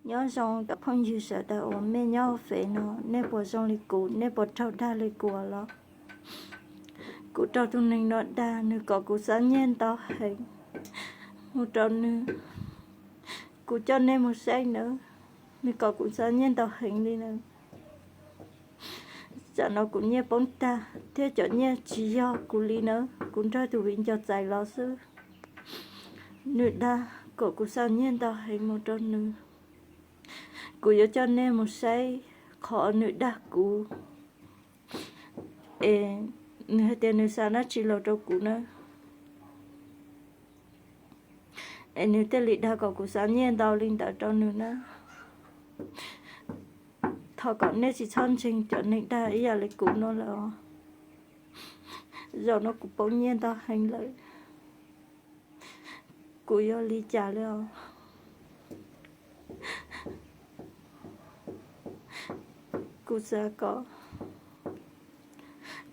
Nyob zoo cov phooj ywg sawv daws uas mej nyob hauv fev no, nej puas zoo li kuv, nej puas raug dag li kuv los? Kuv raug tus neeg no dag, nws kom kuv xa nyiaj ntau heev mus rau nws. Kuv coj nej mus saib nawb, nws kom kuv xa nyiaj ntau heev li na. Tsam no kuv nyiaj poob tag thiab cov nyiaj tsis yog kuv li nawb, kuv nrog tus viv ncaus txais los xwb. Nws dag kom kuv xa nyiaj ntau heev mus rau nws. Kuv yuav coj nej mus saib qhov nws dag kuv, es nws hais tias nws xa dab tsi los rau kuv na, es nws thiaj li dag kom kuv xa nyiaj ntau li ntawd rau nws na. Thov kom nej tsis txhob ntseeg cov neeg dag ib yam li kuv no lawm os. Zaum no kuv poob nyiaj ntau heev lawm, kuv yuav li cas li os? Kuv xav kom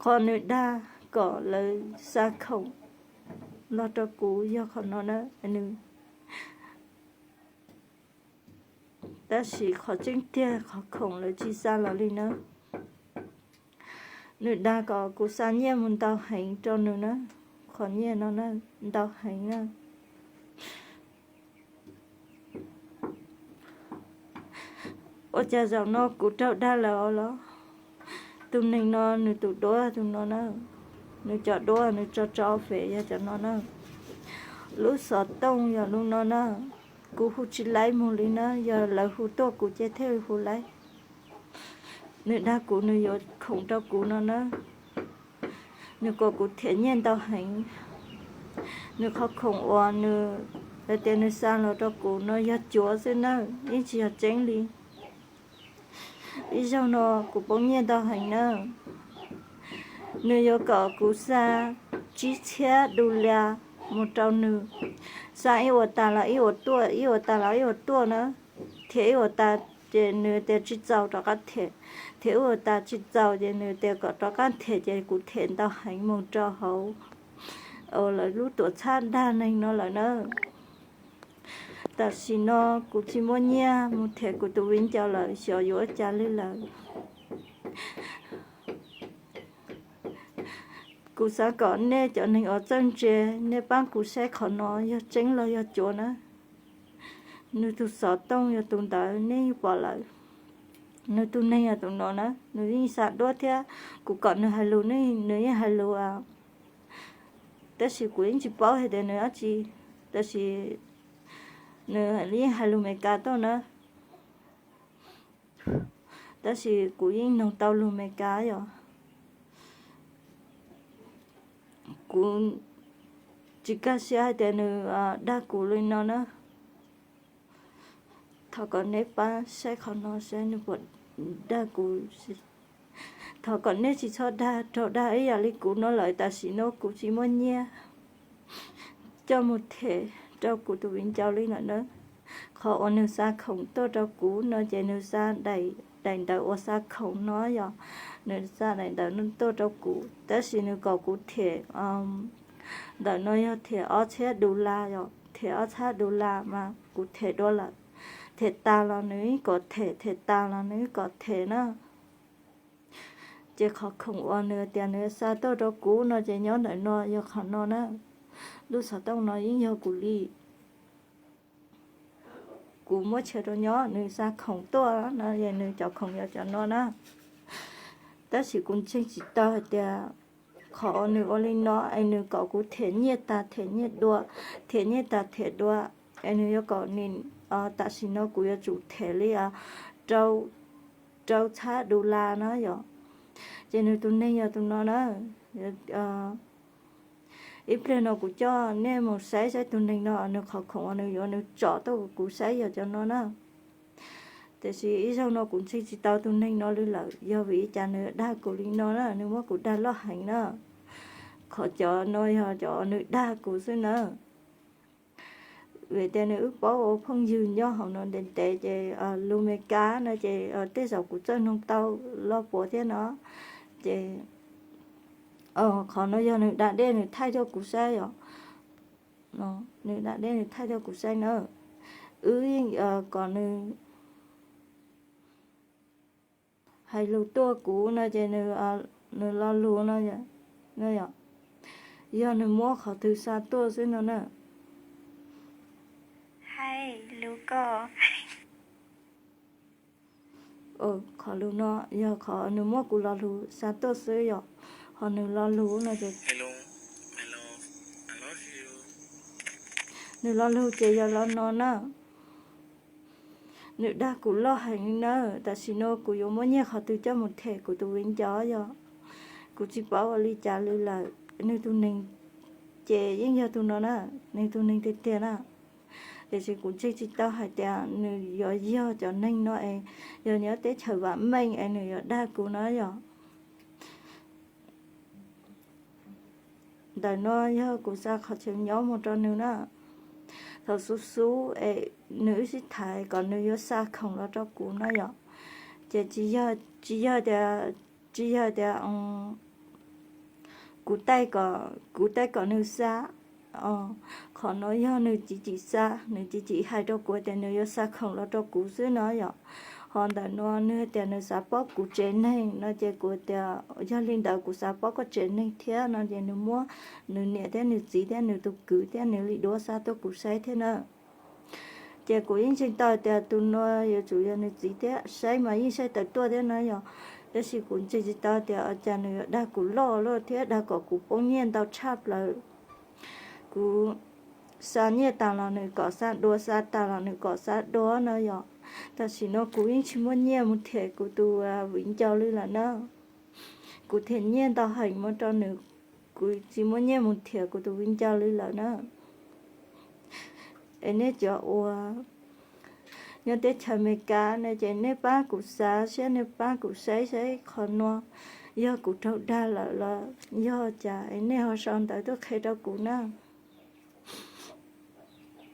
qhov nws dag kom lawv xa khoom los rau kuv yog qhov no na nws. Tab sis qhov tseeb tiag qhov khoom lawv tsis xa los li na. Nws dag kom kuv xa nyiaj mus ntau heev rau nws na, qhov nyiaj no na, ntau heev na. Ua cas zaum no kuv raug dag lawm os los? Tus neeg no nws tus duab tus no na, nws cov duab nws tso tso fev yog cov no na. Lub xov tooj yog lub no na, kuv hu tsis laib mus li na, yog lawv hu tuaj kuv ces thiaj hu laib. Nws dag kuv, nws yuav khoom rau kuv no na. Nws kom kuv them nyiaj ntau heev. Nws qhov khoom uas nws hais tias nws xa los rau kuv no yog cuav xwb na, yeej tsis yog tseeb li. Ib zaug no kuv poob nyiaj ntau heev na. Nws yuav kom kuv xa tsib txhiab du las mus rau nws. Xa ib uas tas los ib uas tuaj, ib uas tas los ib uas tuaj na. Them ib uas tas ces nws tias tsis txaus rov qab them, them ib uas tas tsis txaus ces nws tias kom rov qab them, ces kuv them ntau heev mus rau hauv lawv lub tuam txhab dag neeg no lawm na. Tam sim no kuv tsis muaj nyiaj mus them kuv tus viv ncaus lawm, xyov yuav ua cas li lawm. Kuv xav kom nej cov neeg uas txawj ntse, nej pab kuv saib qhov no yog tseeb los yog cuav na. Nws tus xov tooj yog tus ntawd, nej yeej pom lawm. Nws tus neeg yog tus no na, nws yeej xa duab thiab. Kuv kom nws hais lus, nws yeej hais lus, tab sis kuv yeej tsis paub hais tias nws dab tsi, tab sis nws yeej hais lus Meskas tuaj na. Tab sis kuv yeej noog tau lus Meskas yom. Kuv tsis kaj siab hais tias nws dag kuv li no na. Thov kom nej pab saib qhov no saib nws puas dag kuv. Thov kom nej tsis txhob dag raug dag ib yam li kuv no lawm, tam sim no kuv tsis muaj nyiaj coj mus them rau kuv tus viv ncaus li lawm na. Qhov uas nws xa khoom tuaj rau kuv no ces nws xa daim ntawv uas xa khoom no yom, nws xa daim ntawv no tuaj rau kuv, tab sis nws kom kuv them, ntawm no yog them ob txhiab du las yom, them ob txhiab du las mas kuv them dua lawm. Them tas los nws ib kom them, them tas los nws ib kom them na. Ces qhov khoom uas nws tias nws xa tuaj rau kuv no ces nyob ntawm no yog qhov no na. Lub xov tooj no yeej yog kuv li. Kuv muab tshem rau nyob, nws xa khoom tuaj no es nws cov khoom yog cov no na. Tab sis kuv ntseeg tsis tau hais tias qhov nws ua li no es nws kom kuv them nyiaj tas them nyiaj dua, them nyiaj tas them dua, es nws yuav kom, tam sim no kuv yuav tsum them li rau txhiab du las na yom. Ces nws tus neeg yog tus no na. Ib pliag no kuv coj nej mus saib saib tus neeg no nws qhov khoom uas nws yuav nws tsom tuaj kuv saib yog cov no na. Tiam sis ib zaug no kuv ntseeg tsis tau tus neeg no li lawm, yog vim li cas nws dag kuv li no na, nws muab kuv dag loj heev na. Qhov cov no yog cov nws dag kuv xwb na. Vim tias nws wb paub ua phooj ywg nyob hauv no ntev ntev ces lus Meskas no ces tej zaum kuv txawj noog tau loj puav thiab no. Ces qhov no yog nws da dej nws thaij tuaj kuv saib os. Nws da dej nws thaij tuaj kuv saib na. Wb yeej kom nws hais lus tuaj kuv no ces nws lo lus no, yog nws muab qhov twg xa tuaj xwb no na. Qhov lus no yog qhov nws muab kuv lo lus xa tuaj xwb yom, ho nws lo lus no ces nws lo lus ces yog lo no na. Nws dag kuv loj heev na, tam sim no kuv yuav muab nyiaj qhov twg coj mus them kuv tus viv ncaus yom. Kuv tsis paub ua li cas li lawm, nws tus neeg ces yeej yog tus no na, nws tus neeg tiag tiag na. Tiam sis kuv ntseeg tsis tau hais tias nws yuav yog cov neeg no es yog nyob teb chaws vam meej es nws yuav dag kuv no yom. Ntawm no yog kuv xa qhov chaw nyob mus rau nws na. Thaum xub xub es nws wb sib tham kom nws yuav xa khoom los rau kuv no yom. Ces tsis yog tias, tsis yog tias kuv taij kom, kuv taij kom nws xa. Qhov no yog nws txiv cim xa, nws txiv cim hais rau kuv tias nws yuav xa khoom los rau kuv xwb no yom. Ho ntawm no nws tias nws xav paub kuv tsev neeg no ces kuv tias yog li ntawd kuv xav paub koj tsev neeg thiab no ces nws muab nws niam thiab nws txiv thiab nws tus kwv thiab nws li duab xa tuaj kuv saib thiab na. Ces kuv yeej ntseeg tau tias tus no yuav tsum yog nws txiv thiab, saib mas yeej saib tawm tuaj thiab no yom. Tab sis kuv ntseeg tsis tau tias cas nws yuav dag kuv loj loj thiab dag kom kuv poob nyiaj ntau tshaj plaws. Kuv xa nyiaj tas los nws kom xa dua, xa tas los nws kom xa dua no yom. Tam sim no kuv yeej tsis muaj nyiaj mus them kuv tus viv ncaus li lawm na. Kuv them nyiaj ntau heev mus rau nws, kuv tsis muaj nyiaj mus them kuv tus viv ncaus li lawm na. Es nej cov uas nyob teb chaws Amelikas no ces nej pab kuv xav siab, nej pab kuv saib saib qhov no yog kuv raug dag lawm los yog cas, es nej ho sau ntawv tuaj qhia rau kuv na.